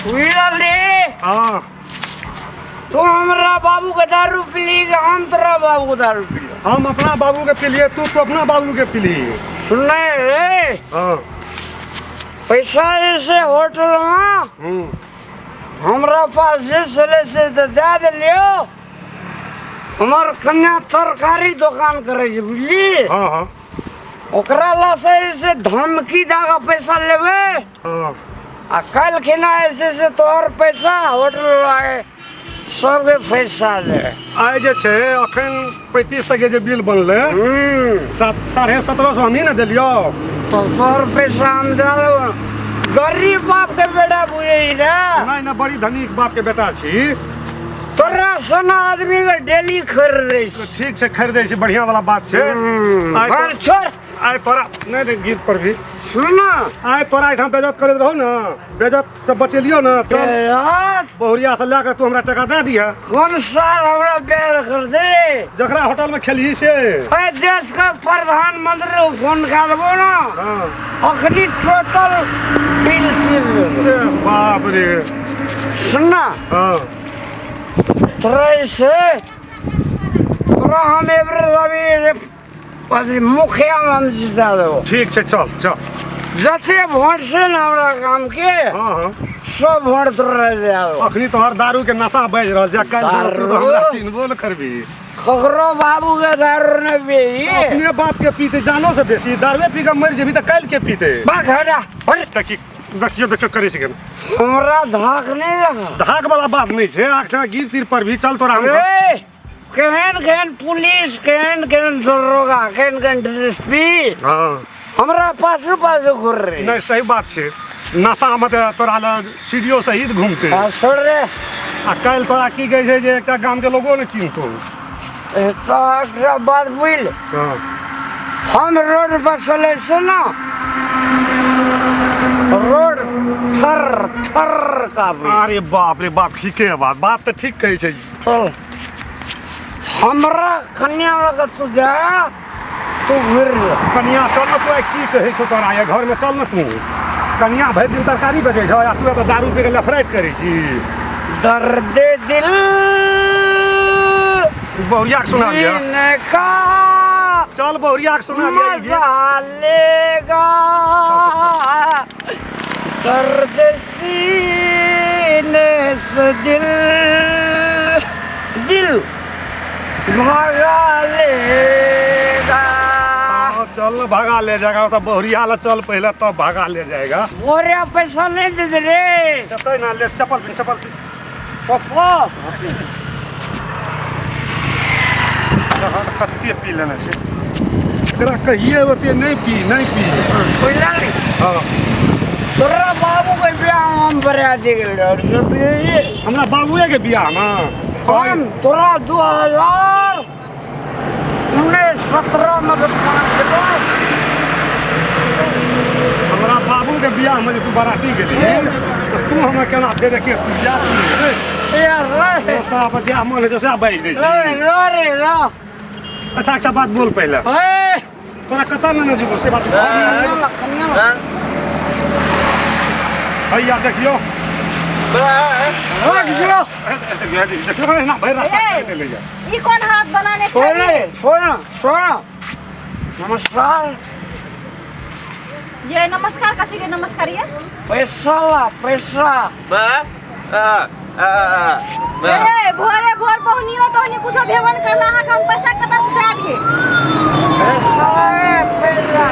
बुझल रे। हाँ। तू हमरा बाबू के दारू पीली कि हम तोरा बाबू के दारू पीली? हम अपना बाबू के पीलिए, तू तो अपना बाबू के पीली। सुने रे। हाँ। पैसा जैसे होटल में हमरा पास जे छलै से तऽ दए देलियौ। हमर कन्या तरकारी दोकान करै छै, बुझली? हाँ हाँ। ओकरा लग से जे छै धमकी दए कऽ पैसा लेबै। हाँ। आ काल्हि खिना जे छै से तोहर पैसा होटल वाला सबके पैसा दे। आइ जे छै अखन 3500 के जे बिल बनलै, 1750 हमही ने देलियौ। तऽ तोहर पैसा हम दए देबौ। गरीब बाप के बेटा बुझै रे। नहि नहि, बड़ी धनीक बाप के बेटा छी। तोरा सन आदमी के डेली खरीदै छी। ठीक छै, खरीदै छी, बढ़िया वाला बात छै। आइ पर छोड़। आइ तोरा नहि नहि गीत पर भी सुन। आइ तोरा एहिठाम बेजत करैत रहौ ने, बेजत से बचेलियौ ने। चल बहुरिया से लए कऽ तू हमरा टका दए दिहऽ। कोन साल हमरा बेर कर दे? जकरा होटल में खेलही से। ए देश के प्रधानमंत्री के फोन कर देबो ना। हाँ। अखनी टोटल बिल चीर देबो। ए बाप रे। सुन ना। हाँ। तोरा से तोरा हम एबरे अभी अभी मुखिया में हम जिता देबो। ठीक छै, चल चल। जते वोट छै ने हमरा गाम के, हाँ, हाँ। सब वोट तोरा दे देबो। अखनी तोहर दारू के नशा बाजि रहल छै, काल्हि से तू तो हमरा चिन्हबो न करबी। ककरो बाबू के दारू नहि पी। अपने बाप के पीते जानो से बेसी, दारुए पी के मरि जेबी तऽ काल्हि के पीते। बाक हटा। अरे देखी, देखियो देखियो करै छै केना। हमरा धाक नहि देखा। धाक वाला बात नहि छै, आख गीत तीर पर भी चल तोरा हम। ए, केहन केहन पुलिस, केहन केहन दरोगा, केहन केहन डीएसपी। हाँ। हमरा पाछू पाछू घूर रहे। नहीं सही बात छै, नशा में तऽ तोरा लग सीडीओ सहित घूमते। हाँ, छोड़ रे। आ काल्हि तोरा की कहै छै जे एकटा गाम के लोगो ने चिन्हतो। तऽ एकटा बात बुझल। हाँ। हम रोड पर चलै छै ना, रोड थर थर कापे। अरे बाप रे बाप, ठीके है बात, बात तऽ ठीक कहै छै। चल हमरा कन्या लग तू जा, तू घुर जा। कन्या चल न तू, आइ की कहै छौ तोरा ये घर में चल न तू। कन्या भरि दिन तरकारी बेचै छौ आ तू एतऽ दारू पी के लफराइट करै छी। दर्द दिल बहुरिया के सुना लिअ। जीने का चल बहुरिया के सुना लिअ ई गीत। मजा लेगा, दर्द सीने से दिल दिल भागा लेगा। हाँ, चल न भागा ले जाएगा, तो बहुरिया ला चल पहले तब भागा ले जाएगा। बोरिया पैसा नहीं दे दे रे। देतै ना, ले चप्पल पिन, चप्पल पिन। चप्पल। कते पी लेने छै एकरा, कहिए ओते नहि पी, नहि पी। बुझलही? हाँ। तोरा बाबू के बियाह हम बरियाती गेल रहे। हमरा बाबुए के बियाह में? हम तोरा 2019-17 में पाँच देबो। हमरा बाबू के बियाह में जे तू बराती गेली तऽ तू हमरा केना फेर एके बियाह रे साफ जे मन होइ छै सएह बाजि दै छी। रे रे रे। अच्छा अच्छा बात बोल पहिले। ए तोरा कतऽ लेने जेबौ से बात। भैया देखियो। रख जो। देखियो एना भरि रास्ता काटि लेलै। ई कोन हाथ बनाने छै? छोड़ रे, छोड़ छोड़। नमस्कार। ये नमस्कार कथी के नमस्कार ये? पैसा ला पैसा। अरे भोरे भोर पहुनियो तोहनी कुछो भेवन करला, अहाँ के हम पैसा कतऽ से देब हे? पैसा रे पैसा।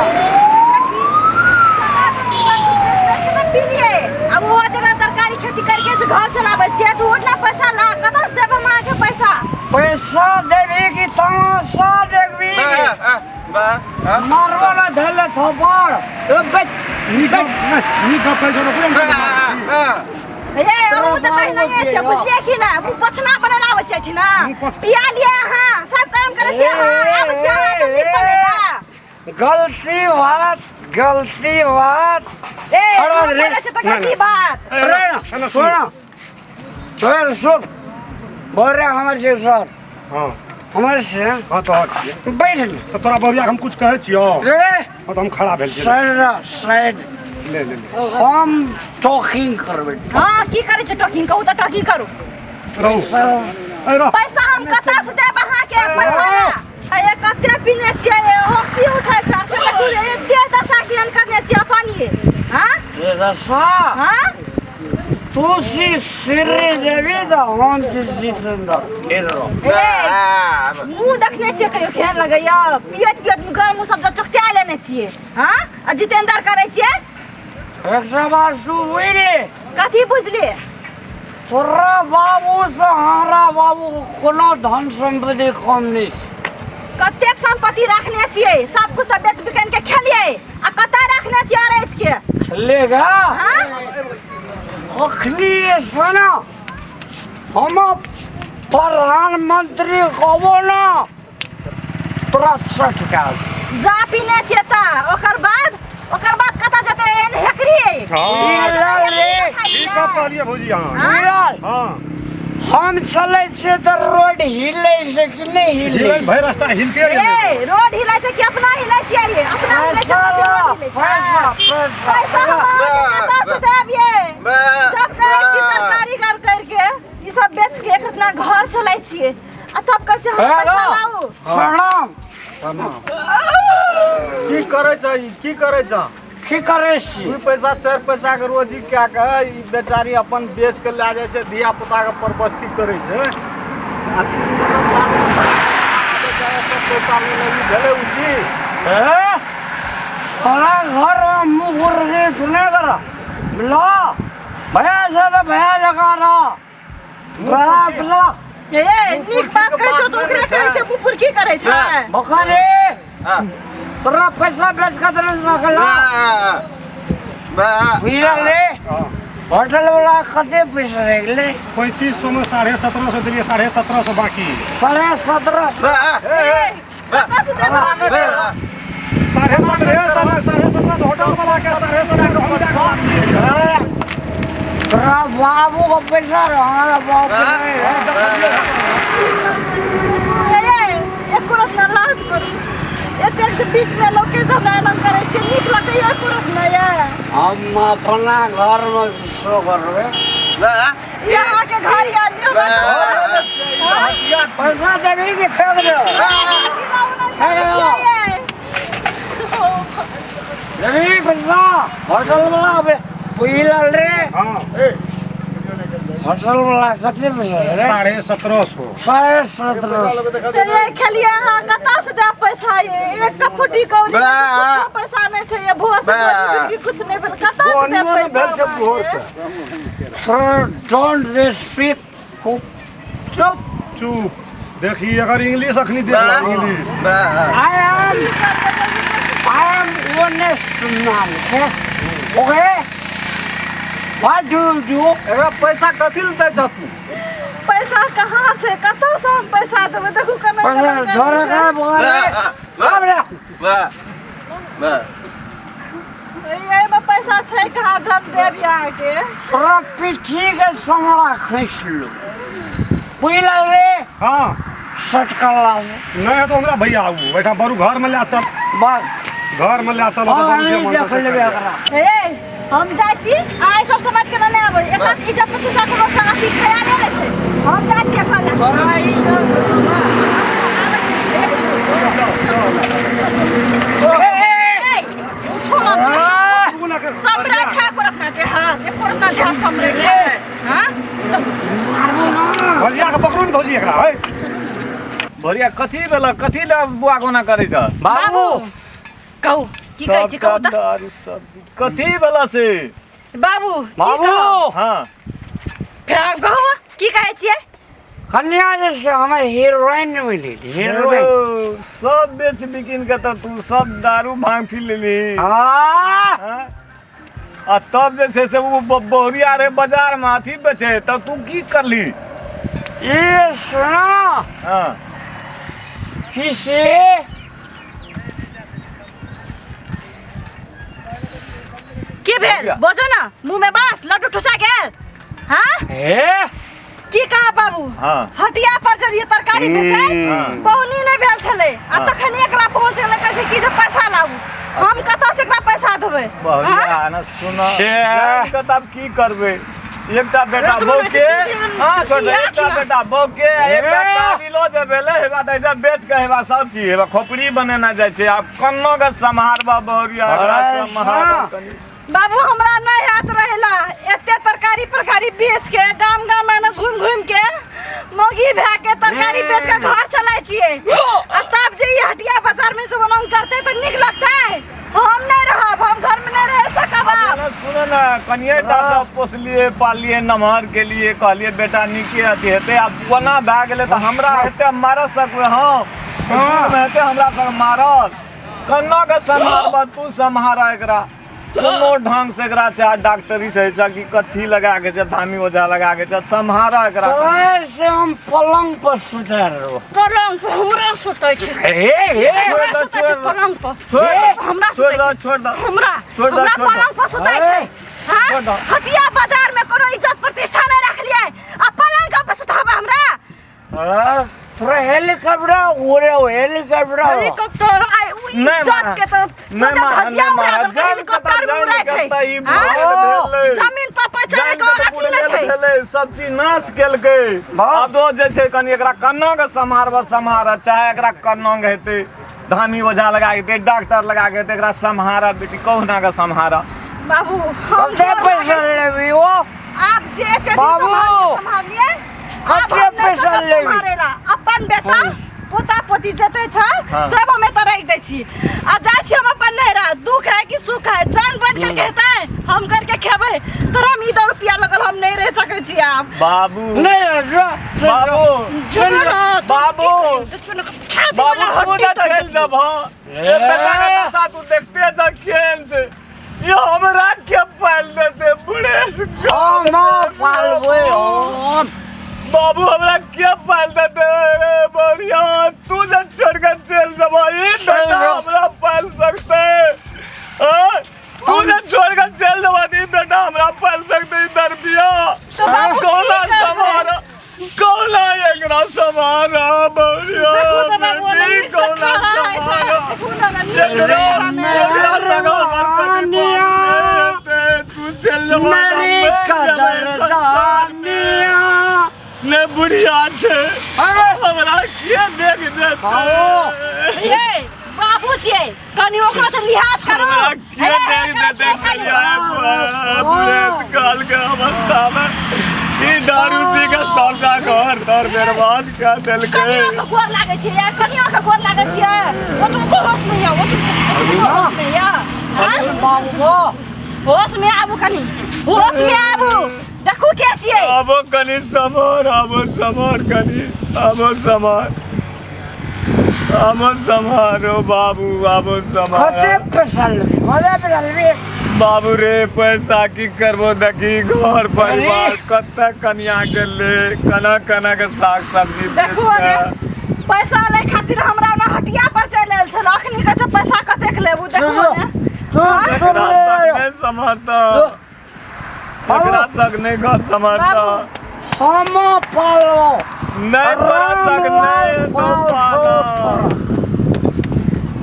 पीलिए अब वो जेना तरकारी खेती करके जे घर चलाबै छियै, तू ओतना पैसा ला, कतऽ से देब हम अहाँके पैसा? पैसा देबी कि तमाशा देखबी? मारबो ना धैले थप्पड़। ए बैठ। नीक नीक गप कहै छौ तऽ तुरन्त। हे हमहूँ तऽ कहि नहि छै, बुझलियै कि ना? मुँह पछना बनल आबै छै ना, पिया लियै अहाँ, सब काम करै छियै अहाँ, आबै छियै अहाँ तऽ नीक बनेला। गलती बात, गलती बात। ए अरे रे। बोलै छै तऽ गलती बात। अरे सुन सुन सुन, बोल रहे हमर से सर। हाँ। हमर से। हाँ तो और बैठ। तऽ तोरा बहुरिया हम कुछ कहै छियौ? रे। हाँ, तऽ हम खड़ा भेल छियै। साइड रह, साइड। ले ले ले। हम टॉकिंग करबै। हाँ, की करै छै टॉकिंग? कहू तऽ टॉकिंग करू। रहू ए रह। पैसा हम कतऽ से देब अहाँके पैसा? ए कते पीने छियै, होक्सी उठै छै से देखू, एते दशा केहन करने छियै अपन ये। हाँ रे दशा। हाँ, तू सी श्री देवी तऽ हम छी जितेंद्र हीरो। ए मुँह देखने छियै कहियो केहन लगैया? पियत पियत घर मुँह सब चकटा लेने छियै। हाँ, आ जितेंद्र करै छियै। एकटा बात सुन, बुझली? कथी बुझलियै? तोरा बाबूसँ हमरा बाबू कोनो धन सम्पत्ति कम नहि छै। कतेक संपत्ति रखने छियै? सब कुछ तऽ बेच बिकन के खेलियै, आ कतऽ रखने छियै अरैज के? लेगा। हाँ, अखनी सुन, हम प्रधानमंत्री कहबो ना तोरा चटका। जा पीने छियै तऽ ओकर बाद, ओकर बाद कतऽ जेतै? एहन हेकरी। हाँ। रे। की कब कहलियै भौजी अहाँ? बुझल? हाँ। हम चलै छियै तऽ रोड हिलै छै कि नहि हिलै? हिलै, भरि रास्ता हिलते गेलै। ए रोड हिलै छै कि अपना हिलै छियै ये? अपना हिलै छै पैसा कि ला, रोड हिलै छै? पैसा पैसा। पैसा हम अहाँके कतऽ से देब ये? सब कहै छी तरकारी कर करके ई सब बेच के इतना घर चलै छियै, आ तब कहै छियै हम पैसा लाउ। प्रणाम। की करै छ ई? की करै छ? की करै छी? दू पैसा चारि पैसा के रोजी कए के ई बेचारी अपन बेच के लए जाइ छै, धिया पुता के परबस्ती करै छै, आ तू दारू बेचारा सब पैसा ले ले, ई भेलै उचित? ए? तोरा घरमे मुँह उड़के तू नहि कर लो भैया से तऽ भैया जकाँ रह बाप लो। ए नीक बात कहै छौ तऽ ओकरे कहै छै मुँह पुरकी करै छै। बकरे, तोरा पैसा बेच के देने रखला बुझल रे? होटल वाला कते पैसा रहि गेलै? 3500 में 1750 देलियै, 1750 बाकी। 1750। ए, कतऽ से देब अहाँके? 17.5, 1750 होटल वाला के, 17.5 हम लए कऽ। तोरा बाबू के पैसा रह, हमरा बाबू नहि रह। ए एको रत्ती ना लाज करू, एतेक जे बीच में लोक के हमरा एना करै छै, नीक लगैया एको रत्ती ना ये? हम अपना घरमे शो करबै। ई अहाँके घर या लियौ ना तऽ। पैसा देबही कि फेंक देब? देबही पैसा? होटल वाला बुझल रे? हाँ। होटल वाला कते पैसा रे? 1750। 1750। ये खेलिए अहाँ, कतऽ से देब पैसा ये? एकटा फुटी कौड़ी कुछो पैसा नहि छै ये, भोर से गोली कुछ नहि भेल, कतऽ से देब बोनियो ने पैसा भेल छै भोर से। Don't speak, चुप। चुप, देखी अगर इंग्लिश अखनी देख लो, English. I am honest man, okay? Okay? What do you do? एकरा पैसा कथी लए दै छह तू? पैसा कहाँ छै? कतऽ से हम पैसा देबै? देखू केना पैसा केना करै धर छै। का बोले बाप रे। एहिमे पैसा छै कहाँ जे हम देब अहाँके? तोरा पिट्ठी के समड़ा खींच लो, बुझल रे? हाँ। सटकल ला। नहि हेतौ हमरा भैया, आबू एहिठाम बरू घरमे लए चल। बस। घरमे लए चल। हाँ, नहीं देख लेबै एकरा। ए हम जाइ छी, आइ सब समट के नहि आबै, एकर इज्जत प्रतिष्ठा कोनो अथी ख्याले नहि छै। हम जाइ छी एखन। तोरा ई आबै छी। ए, ए, उठो ना। आ, समरै छै एको रत्ना के हाथ, एको रत्ना के हाथ समरै छै? हाँ, चलू। भौजिया के पकड़ू ने भौजी एकरा है। भरिया, कथी भेल? कथी लए बुआ कोना करै छ? बाबू। कहू, की कहै छी, कहू तऽ। दारू सब कथी भेल से? बाबू, की बाबू। कहू? हाँ। फेर कहू, की कहै छियै? कन्या जैसे हमर हीरोइन मिली, हीरोइन। हेलो, सब बेच बिकिन के तऽ तू सब दारू भांग पी लेली? आ हाँ? आ तब जे छै से ओ बहुरिया रहे बाजार में अथी बेचे, तब तू की करली? ये सुनो। हाँ। किसे की भेल? बजो ना, मुँह में बास लड्डू ठुसा गेल? हाँ। हे। की कहा बाबू? हाँ। हटिया पर जरिए तरकारी बेचे हाँ। बहुनी नहि भेल छलै, आ तखन एकरा पहुँच गेलै, कहै छै कि जे पैसा लाबू। हम कतऽ से एकरा पैसा देबै? बहुरिया न सुन से। जानि कऽ तऽ आब की करबै एकटा बेटा रातिमे बहू के हाँ, हाँ छोड़ दे, एकटा बेटा बहू के आ एकटा काबिलो जे भेलै हेबा तऽ एहिसँ बेच के हेबा सब चीज हेबा खोपड़ी बनेने जाइ छै आब कन्नो के सम्हारबा बहुरिया एकरा अरे सम्हारब हाँ। कनि। बाबू हमरा नहीं हाथ रहेला एते तरकारी परकारी बेच के गाम गाम में घूम घूम के मौगी भए के तरकारी बेच के घर चलाय छियै आ तब जे ई हटिया बाजार में से ओना करते तऽ नीक लगतै हम नहीं रहब हम घर में नहीं रह सकब आब ना सुनो ना कनिए टा से पोसलिए पाललिए नमहर के लिए कहलिए बेटा नीके अथी हेतै आब ओना भए गेलै तऽ हमरा हेतै मारऽ सकबै हम मे हेतै हमरा संग मारल कन्ना के सम्हारबह तू सम्हार एकरा कोनो ढंग से एकरा चाहे डॉक्टरी से छै कि कथी लगा के छै धामी ओझा लगा के छै सम्हार एकरा तोरे से हम पलंग पर सुता रहो पलंग पर हमरा सुतै छै हे हे हमरा सुतै छै पलंग पर हमरा छोड़ सुतै दो छै छोड़ दो हमरा छोड़ दो, हमरा छोड़ दो। पलंग पर सुतै छै हाँ? छोड़ दो। हटिया बाजार में कोनो इज्जत प्रतिष्ठा नहीं रखलियै आ पलंग पर सुताबा हमरा हाँ, तोरा हेलीकॉप्टर उड़े हेलीकॉप्टर हेलीकॉप्टर आइ उ नहि इज्जत मारा। के तऽ नहि सोझे मारा, धजिया नहि उड़ा मारा। देलकै, जान हेलीकॉप्टर कतऽ में उड़ै जान छै कतऽ ई हाँ? भेलै। जमीन पर पैसा जानि के कऽ तऽ अथी पूरे नहि छै भेलै सब चीज नाश केलकै आब तो जे छै कनि एकरा कन्ना के सम्हारब सम्हार चाहे एकरा कन्ना के हेतै धामी ओझा लगा के हेतै डॉक्टर लगा के हेतै एकरा सम्हार बेटी कहुना के सम्हार बाबू हम कते पैसा लेबी ओ आप जे एते दिन बाबू! सम्हार सम्हारलियै आब कते हम नहि पैसा सकब लेबी? सम्हारेला अपन बेटा पोता पोती जते छै हाँ। सब हम एतऽ राखि दै छी आ जाइ छी हम अपन नैहरा दुख है कि सुख है जान बन करके हेतै हम करके खेबै तोरा हम ई दस रुपया लगल हम नहि रहि सकै छी आब बाबू नहीं जो बाबू जो ना, बाबू! छाती बाबू वाला तू हड्डी तऽ तोड़ि चलि जेबह ए बेटा के दशा तू देखते जा केहन छै ये हमरा के पाल देते बुढ़े हम पालबै हम बाबू हमरा के पाल देते रे बढ़िया तू जे छोड़ के चल जबा ई बेटा हमरा पाल सकते हाँ? तू जे छोड़ के चल जबा ई बेटा हमरा पाल सकते ई दरबिया तो बाबू की कौना करबै? समारा कौना एकरा समारा बढ़िया देखू तऽ बाबू बेटी नीक से कौना खा रहल छै समारा देखू ने नीक से एकरा खा रहल एकरा संग हमर कनि बात नहि हेतै। तू चल जबा तऽ हम मेरी मरि जेबै संसार में। कदरदानिया ने बुढ़िया छै हमरा के देख देतै छै। ये बाबू छियै कनि ओकरो तऽ लिहाज करू हमरा के देख देतै कनिया पुलिस काल के अवस्था में ई दारू पी के सबटा घर तर बर्बाद कर देलकै कनिया के गोर लागै छै यार कनिया के गोर लागै छियै ओ तुमको होश नहीं है ओ तुमको होश नहीं है हाँ? बाबू होश में आबू कनि होश में आबू देखू के छियै आबो कनि समर आबो समर कनि आबो समर आबो सम्हारो बाबू आबो कते सम्हारो पैसा लेबी कते पैसा लेबी बाबू रे पैसा की करबो देखी घर परिवार कते कनिया के ले कना कना के साग सब्जी बेच देखू के अरे पैसा लै खातिर हमरा ना हटिया पर चलि आयल छल अखनी कहै छै पैसा कतेक लेबू देखू ने तू एकरा संग नहि सम्हारता एकरा संग नहि घर सम्हारता हम पालबो नहि तोरा संग नहि हेतौ पालल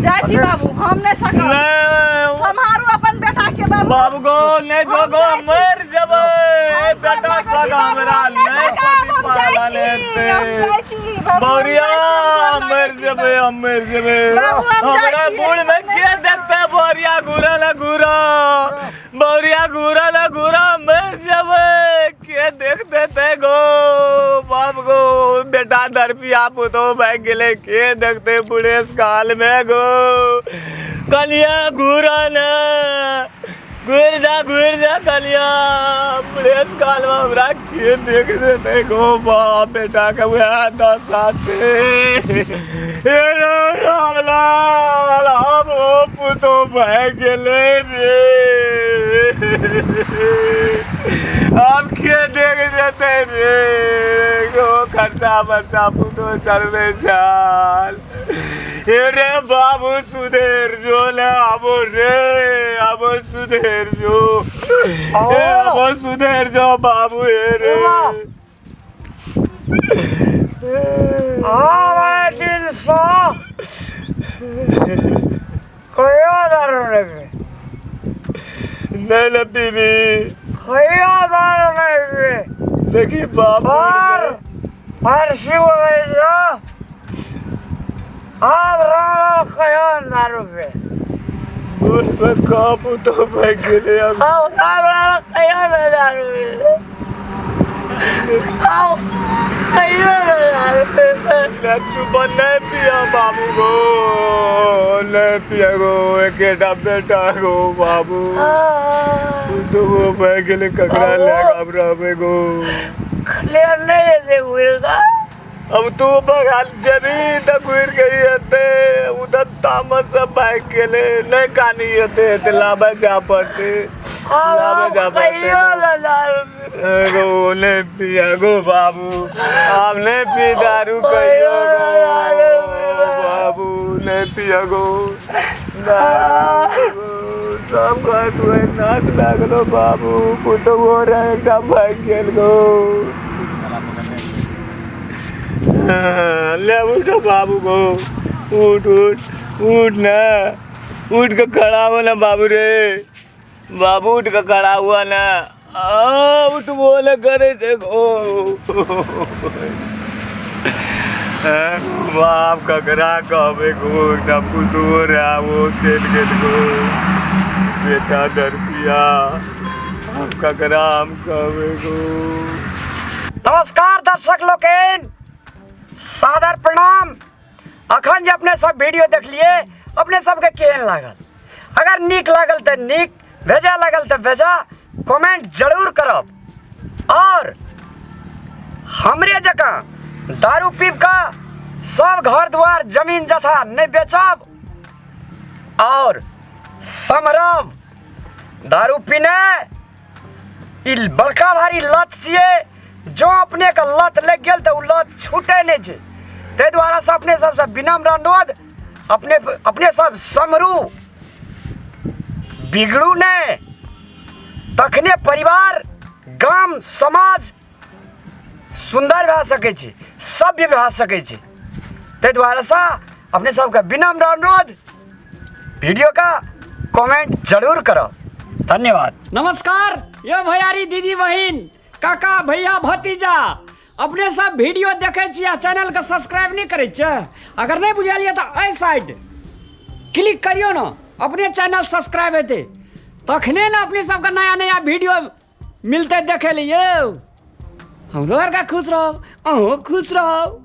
जाइ छी बाबू हम नहि सकब नहि सम्हारू अपन बेटा के बाबू बाबू गो नहि हम जो गो जाइ छी। मरि जेबै ए हम बेटा लागै छी संग बाबू, हमरा हम नहि नहि सकब, हम पति जाइ पालन छी, हम हेतै जाइ छी बाबू, हम बौरिया जाइ छी, हम मरि जेबै हम मरि जेबै बाबू, हम जाइ हमरा छी। बूढ़ में के देखते बौरिया घूरा ना घूरा बौरिया घूरा ना घूरा मरि जेबै के देख देते गो बाप गो बेटा दरपिया पुतो भए गेलै के देखते बुढ़ेस काल में गो कलिया घूरा ना घुर जा घुर जा कलिया बुढ़ेस काल में हमरा के देख देते गो बाप बेटा के वएह दशा छै हे रामलाल आब ओ पुतो भए गेलै रे आब के देख जेतै रे गो खर्चा बर्चा पुतो चलबै छल हे रे बाबू सुधेर जो ले आबो रे आबो सुधेर जो हे आबो सुधेर जो बाबू हे रे आबै दिनसँ कहियो दारू नहि पी। नहीं न पीबी। कहियो दारू नहीं पी। देखी बाबू और फारसी हो गई जो अब राम कहियो दारू पी। बूढ़ में कहाँ पुतो भऽ गेलै अब। अब राम कहियो नहीं दारू पी। अब कहियो नहीं दारू पी। लच्छू नहीं पिया बाबू गो, नहीं पिया गो, एकेटा बेटा गो बाबू। पुतो गो भऽ गेलै, ककरा लए कऽ आब रहबै गो? क्लियर नहीं है घुर का। अब तू बगाल जेबी तऽ घुरि के एतै, ओ तऽ तामस से भागि गेलै। नहि कानी एतै, एतै लाबे जा पड़तै, लाबे जा पड़तै। कहियो नहीं दारू पी। गो नहीं पिया गो बाबू, आब नहीं पी दारू कहियो गो बाबू, नहीं पिया गो दारू। सब घर तू नाच लागलो बाबू, पुतहु रहे एकटा भागि गेल गो। ले उठ बाबू गो, उठ उठ उठ ना, उठ के खड़ा हो ना बाबू रे बाबू, उठ के खड़ा हुआ ना। आ उठ बोले करे छै गो बाप, ककरा कहबै गो? एकटा पुतहु रहे, ओ चलि गेल गो, बेटा दरपिया, आब ककरा हम कहबै गो? नमस्कार दर्शक लोकनि, सादर प्रणाम। अखन जे अपने सब वीडियो देखलिए, अपने सबके केहन लागल? अगर नीक लागल तऽ नीक, भेजा लागल तऽ भेजा, कमेंट जरूर करब। और हमरे जकाँ दारू पीब कऽ सब घर द्वार जमीन जथा नहि बेचब और सम्हरब। दारू पीने ई बड़का भारी लत छियै, जो अपने के लत लागि गेल तऽ ओ लत छूटै नहि छै। ताहि दुआरे से अपने सबसँ विनम्र अनुरोध, अपने अपने सब सम्हरू, बिगड़ू नहि, तखने परिवार, गाम, समाज सुन्दर भए सकै छै, सभ्य भए सकै छै। ताहि दुआरेसँ अपने सबके विनम्र अनुरोध, वीडियो का कमेंट जरूर करब। धन्यवाद। नमस्कार यो भैयारी, दीदी, बहिन, काका, भैया, भतीजा, अपने सब वीडियो देखे छी आ चैनल के सब्सक्राइब नहीं करै छियै? अगर नहीं बुझल ये तऽ एहि साइड क्लिक करियौ ने, अपने चैनल सब्सक्राइब हेतै, तखने ने अपने सबके नया नया वीडियो मिलतै देखे लिए। हमरो आरके खुश रहब, अहूँ खुश रहब।